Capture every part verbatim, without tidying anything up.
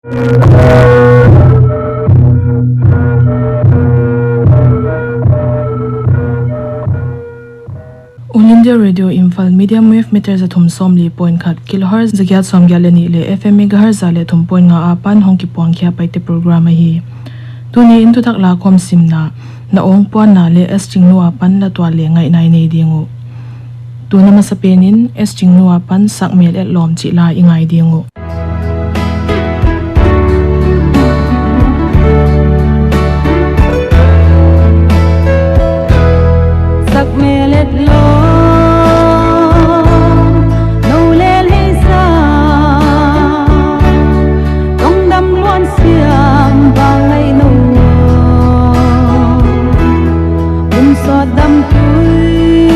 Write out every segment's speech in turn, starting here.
All India Radio Imphal medium wave meter za thum sawmli point khat, kilohertz za giat sawmgiat leh nih leh F M megahertz za leh thum point nga apan hong kipuang khia Paite program ahi. Tuni in thuthak lakhawm simna, na awng puanna leh S Chingnu apan la tual leh ngaihna i nei ding uh. Tuni masapen in S Chingnu apan Sakmel Et Lawm chih la i ngai ding uh. Sakmel et lawm, nou lel hei sa, tongdam luan siam bang ngai nou. Um sawt dam tui,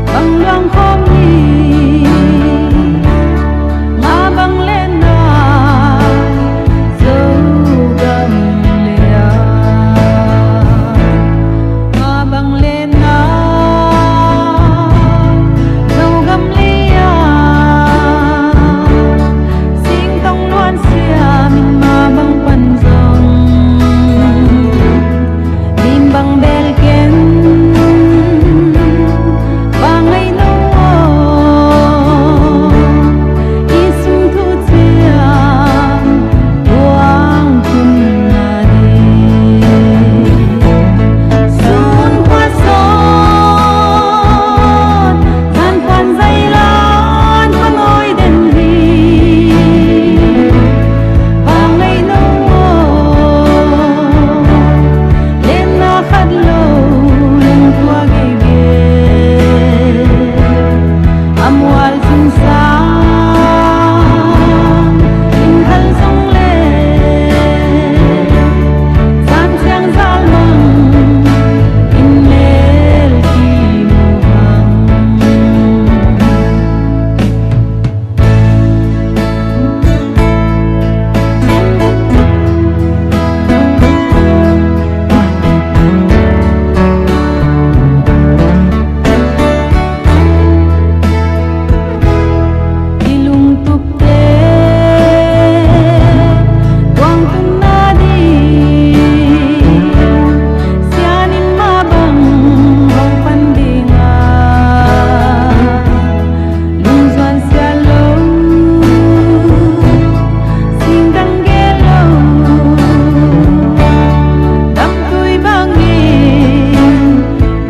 bang luang khawm ni, nga bang lena, Zogam lea, nga bang lena, Zogam lea, singtong luan siam in ma bang pan zong, lim bang bel ken, bang ngai nou aw, i sung thu chiang, buang tun na di. Sun khua sawt, zan khuan zai lan, khuan oi den hi. Bang ngai nou aw, lena khat lou, lungtuak gige. A mual sung sang, in hal zong leh, zan siang zal mang, in mel kimu hang. I lungtup te tuang tung na di, sian in ma bang hong pan ding a, lungzuan sia lou, singtang gel lou, damtui bangin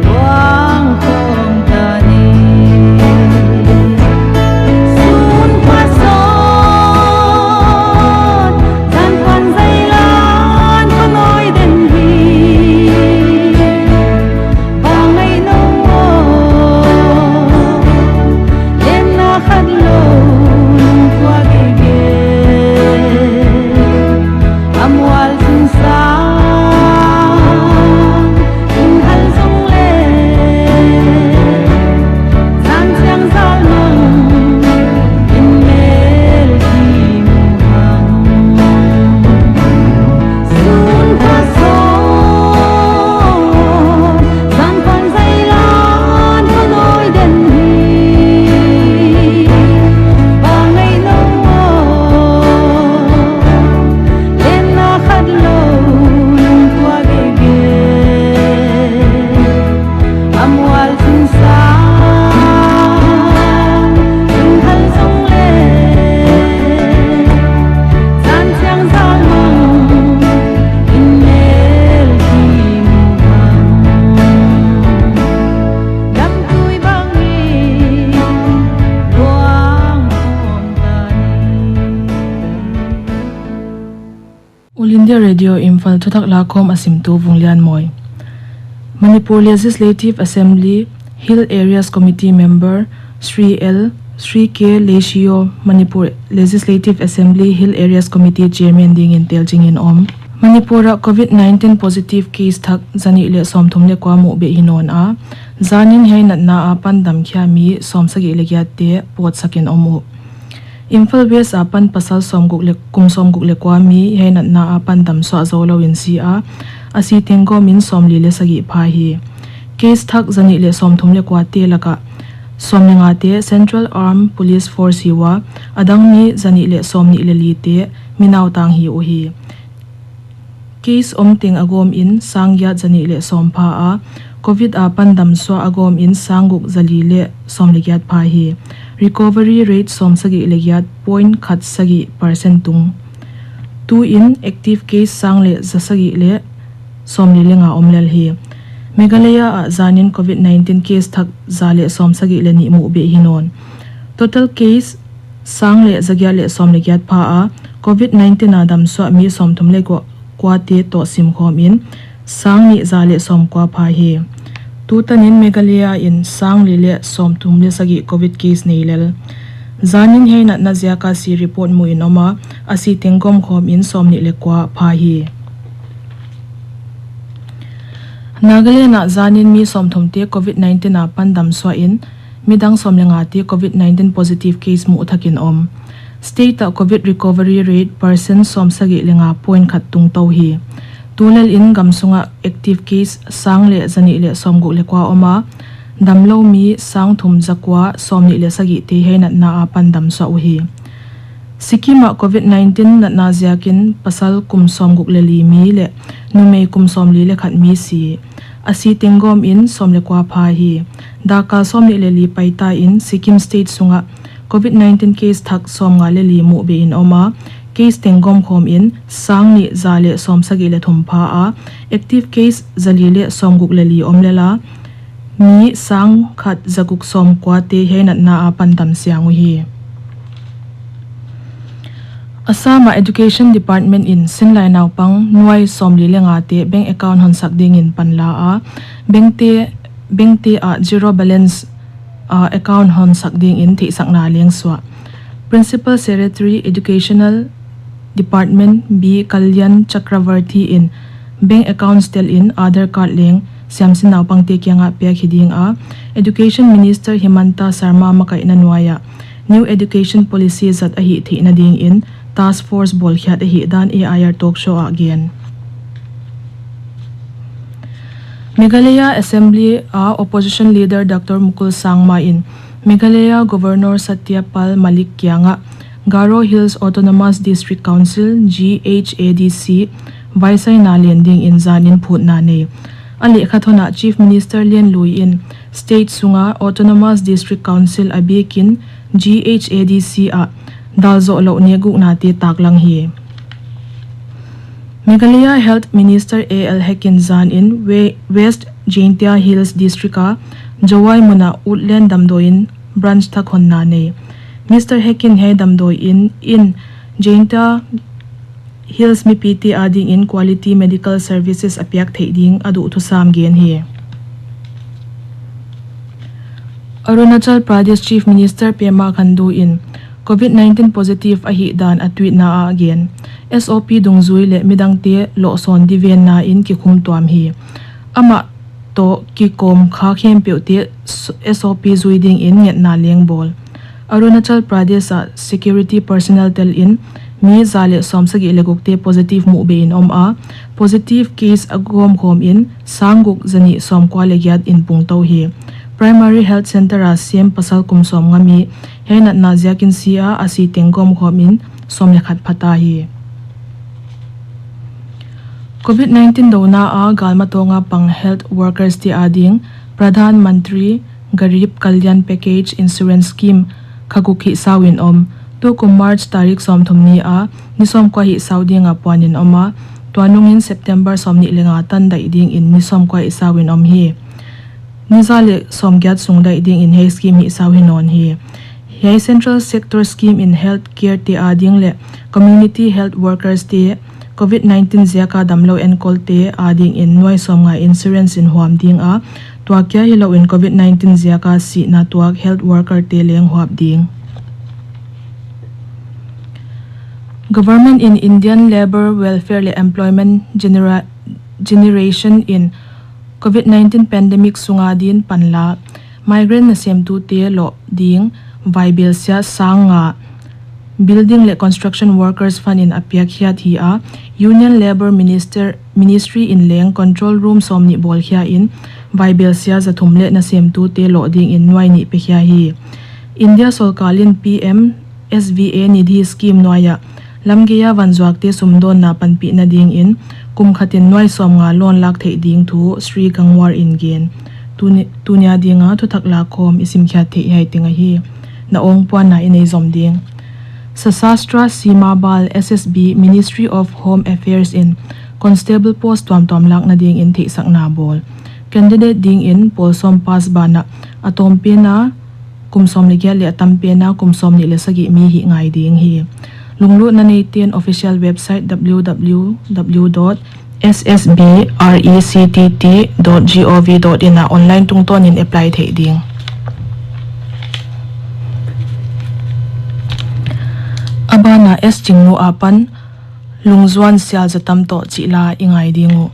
luang khawm ta ni. Sun khua sawt, zan khuan zai lan, khuan oi den hi. Bang ngai nou aw, lena khat lou, lungtuak gige. A mual sung sang, in hal zong leh, zan siang zal mang, in mel kimu hang. Sun khua sawt, zan khuan zai lan, khuan oi den hi. Bang ngai nou aw, lena khat lou, lungtuak gige. A mual sung sang, in hal zong leh, zan siang zal mang, in mel kimu hang. Damtui bangin luang khawm ta ni. All India Radio Imphal thuthak lakhawm a simtu Vunglianmawi. Manipur Legislative Assembly Hill Areas Committee member Shri L, Shri K Leishio, Manipur Legislative Assembly Hill Areas Committee Chairman dingin telchingin om. Manipur ah covid nineteen positive case thak zanih leh sawmthum leh kua muh beh hi nawn a, zanin hiai natna apan damkhia mi sawmsagih leh giatte pawtsakin om uh. Imphal West apan pasal sawmguk leh, kum sawmguk leh kua mi hiai natna apan damsuah zou louin si a, a si teng gawmin sawmli leh sagih pha hi. Case thak zanih leh sawmthum leh kuate lakah sawm le nga te Central Armed Police Force hi ua, a dang mi zanih le sawmnih le li te mi nautang hi uhi. Case om teng a gawm in sang giat zanih le sawm pha a, Covid a pan damsuah a gawm in sang guk zali le sawm le giat pha hi. Recovery rate sawm sagih le giat point khat sagih percent tung. Tu in active case sang le za sagih le sawmli le nga om lel hi. Meghalaya ah zanin Covid nineteen case thak za le sawm sagih le nih muh beh hi nawn. Total case sang le za giat le sawm le giat pha a, Covid nineteen a damsuah mi sawmthum le kua, kua te toh simkhawm in sang nih za le sawm kua pha hi. Tutanin Meghalaya in sang li le sawmthum le sagih Covid case nei lel. Zanin hiai natna ziaka si report mu in om a, a si teng gawmkhawm in sawmnih le kua pha hi. Nagaland ah zanin mi sawmthum te Covid nineteen a pan damsuah in, midang sawm le nga te Covid nineteen positive case muh thakin om. State ah Covid recovery rate percent sawm sagih le nga point khat tung tou hi. Tulel in gam sungah active case sang le zanih le sawm guk le kua om a, damlou mi sang thum za kua sawmnih le sagih te hiai natna a pan damsuah uhi. Sikkim ah Covid nineteen natna ziakin pasal kum sawm guk le li mi le numei kum sawmli le khat mi si. A si teng gawm in sawm le kua pha hi. Dak kal sawmnih le li paita in Sikkim State sungah Covid nineteen case thak sawm nga le li muh beh in om a, case teng gawmkhawm in sang nih za le sawm sagih le thum pha a, active case zali le sawm guk le li om lel a, mi sang khat za guk sawm kua te hiai natna a pan dam siang uhi. Assam ah Education Department in sinlai naupang nuai sawmli le nga te bank account honsak dingin pan la a, bank te, bank te ah zero balance ah, account honsak dingin theihsakna leng suah. Principal Secretary Educational Department B Kalyan Chakravarti in bank accounts tel in Aadhaar card leng siamsin naupang te kiangah piak hi ding a, Education Minister Himanta Sarma makaihna nuai ah New Education Policy zat ahih theihna dingin task force bawlkhiat ahihdan A I R talk show ah gen. Meghalaya Assembly a Opposition Leader Doctor Mukul Sangma in Meghalaya Governor Satya Pal Malik kiangah Garo Hills Autonomous District Council, G H A D C, vaisaina len dingin zanin phutna nei. A lehkhathon ah Chief Minister Lian Lui in state sunga Autonomous District Council a bikin G H A D C ah dal zoh louh nekgukna te taklang hi. Meghalaya Health Minister A L Hek in zanin We-, West Jaintia Hills District a Jowai mun ah utlen damdawi in branch thak honna nei. Mister Hek in hiai damdawi in in Jaintia Hills mipi te adingin quality medical services a piak theih ding a duhthusam gen hi. Arunachal Pradesh Chief Minister Pema Khandu in Covid nineteen positive ahihdan a tweetna ah gen. S O P dungzui le midangte lohsawn di venna in kikhum tuam hi. Amah toh kikawm kha khempeuhte S-, S O P zui dingin ngetna leng bawl. Arunachal Pradesh ah security personnel tel in mi za le sawm sagih le guk te positive muh beh in om a, positive case a gawmkhawm in sang guk zanih sawm kua le giat in pung tou hi. Primary Health Center a sem pasal kum sawm nga mi hiai natna ziakin si a, a si teng gawmkhawm in sawm le khat pha ta hi. Covid nineteen douna a galmatawnga pang health workers te ading Pradhan Mantri Garib Kalyan Package Insurance Scheme kha guk hih sau in om. Tukum March tarik sawmthum ni a ni sawm kua hih sau dinga puan in om a, tua nungin September sawmnih le nga tan daih dingin ni sawm kua hih sau in om hi. Ni za le sawm giat sung daih dingin hiai scheme hih sau hi nawn hi. Hiai central sector scheme in health care te ading le community health workers te, Covid nineteen ziaka damlou enkol te adingin nuai sawm nga insurance in huam ding a, tua kia hilou in Covid nineteen ziaka sihna tuak health worker te leng huap ding. Government in Indian Labour Welfare le Employment Genera-, Generation in Covid nineteen pandemic sunga din panla, migrant nasemtute loh ding vaibelsia sang nga Building le Construction Workers Fund in a piak khiat hi a, Union Labour Minister, Ministry in leng control room sawmnih bawlkhia in Vaibelsia za thum leh nasemtute loh dingin nuai nih pekhia hi. India sorkar in P M S V A Nidhi scheme nuai ah lamgei a vanzuakte sumdawnna panpihna dingin kum khat in nuai sawmnga loan lak theih ding thu Sri Gangwar in gen. Tuni, tuni a dinga thuthak lakkhawm i simkhiat theih hiai teng ahi. Na awng puanna i nei zom ding. Sashastra Seema Bal, S S B, Ministry of Home Affairs in constable post tuamtuam lakna dingin theihsakna bawl. Candidate dingin pawl sawm pass banah a tawmpena kum sawm leh giat leh a tampena kum sawmnih leh sagih mi hih ngai ding hi. Lunglutna neiten official website W W W dot S S B rectt dot gov dot in ah online tungtawnin apply theih ding. A banah S Chingnu apan Lungzuan Sial Za Tam toh chih la i ngai ding uh.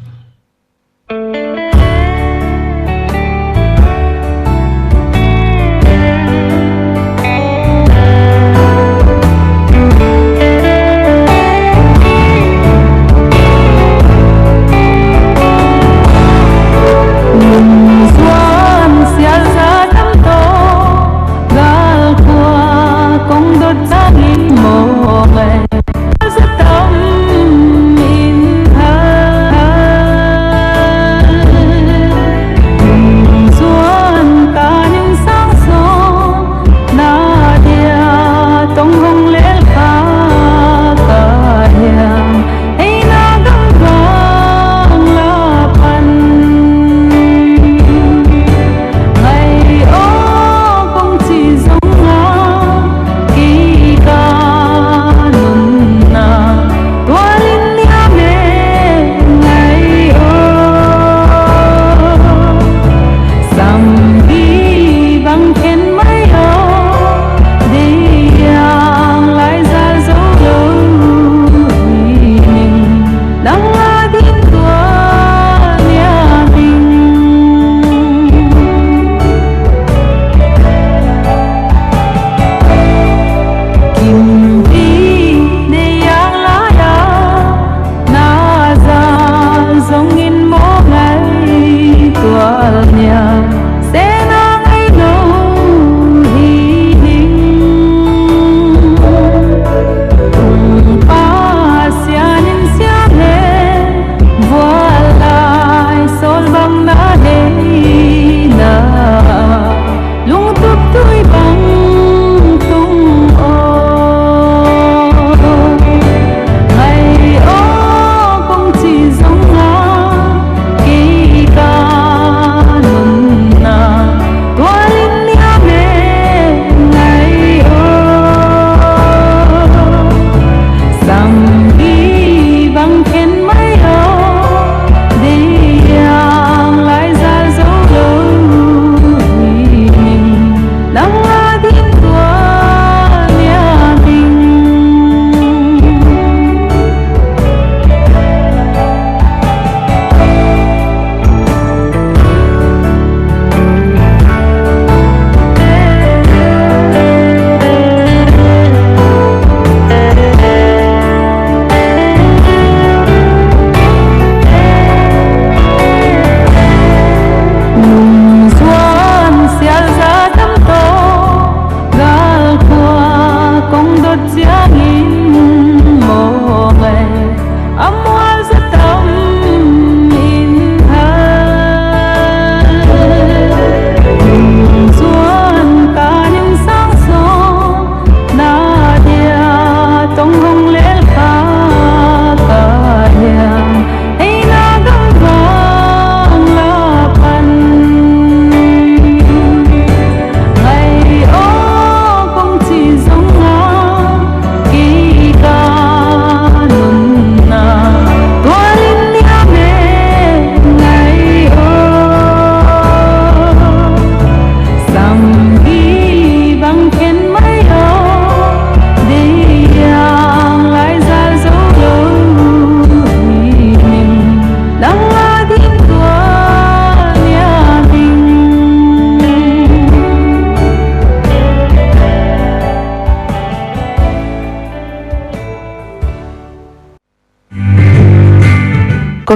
Lungzuan Sial Za Tam toh, galkua kong dot zang in maw leh. Za Tam in hal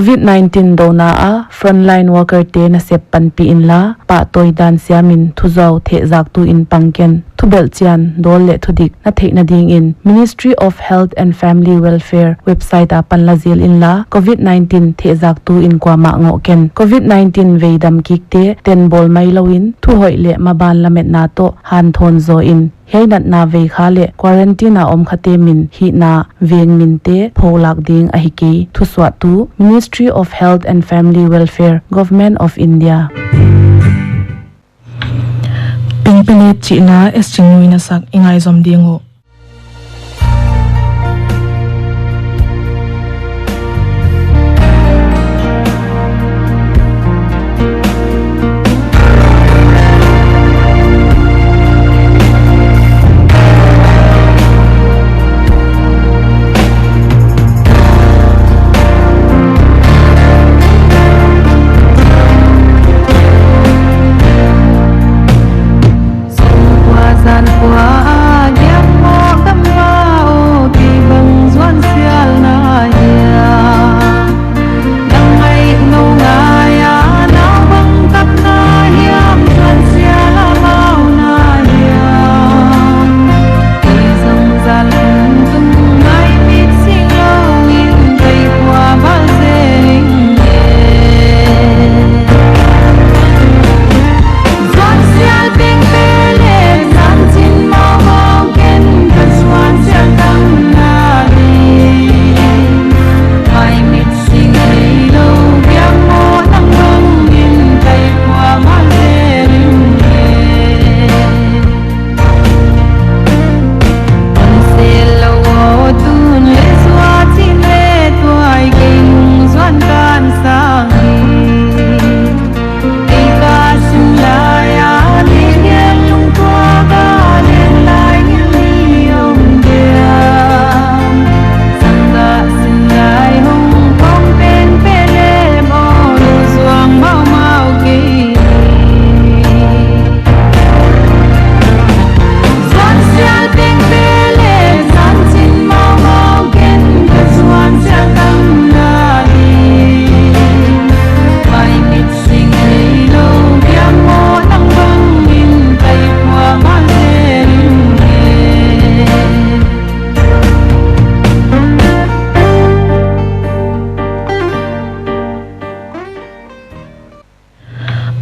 Covid nineteen douna a frontline worker te nasep panpih inla, pahtawi dan siamin thuzau thehzaktu in pang ken. Thubelhchian, dawl leh thudik na theihna dingin Ministry of Health and Family Welfare website apan la zel inla, Covid nineteen thehzaktu in kuamah ngoh ken. Covid nineteen veidam kikte tenbawl mai louin, thuhoih leh maban lametna toh hanthawn zaw in, hiai natna veikha leh quarantine a om khate min hihna veng minte pholak ding ahi kei. Thusuahtu Ministry of Health and Family Welfare, Government of India. Pink Pellet chih la S Chingnui in a sak i ngaizom ding uh.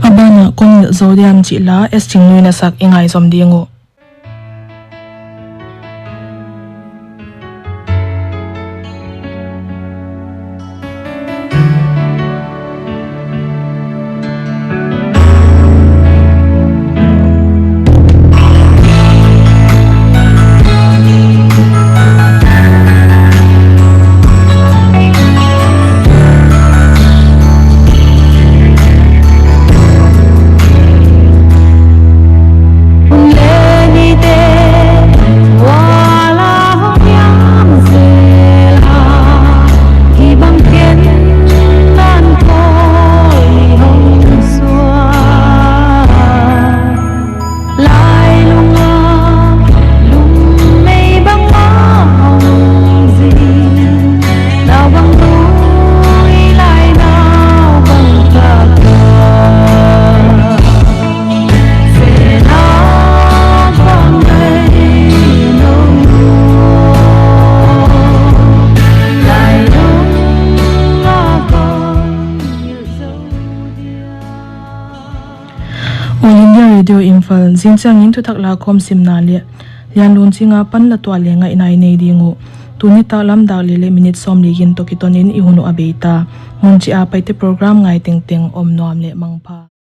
A banah kon nilh zou diam chih la S Chingnui in a sak i ngaizom ding uh. All India Radio Imphal, zingchiangin thuthak lakhawm simna leh Lianlun Chinga pan la tuah leh ngaihna i nei ding uh. Tuni nitaklam dak li leh minute sawmli gin toh kitonin i hun uh a bei ta. Mun chih a Paite program ngai tengteng om nuam leh mangpha.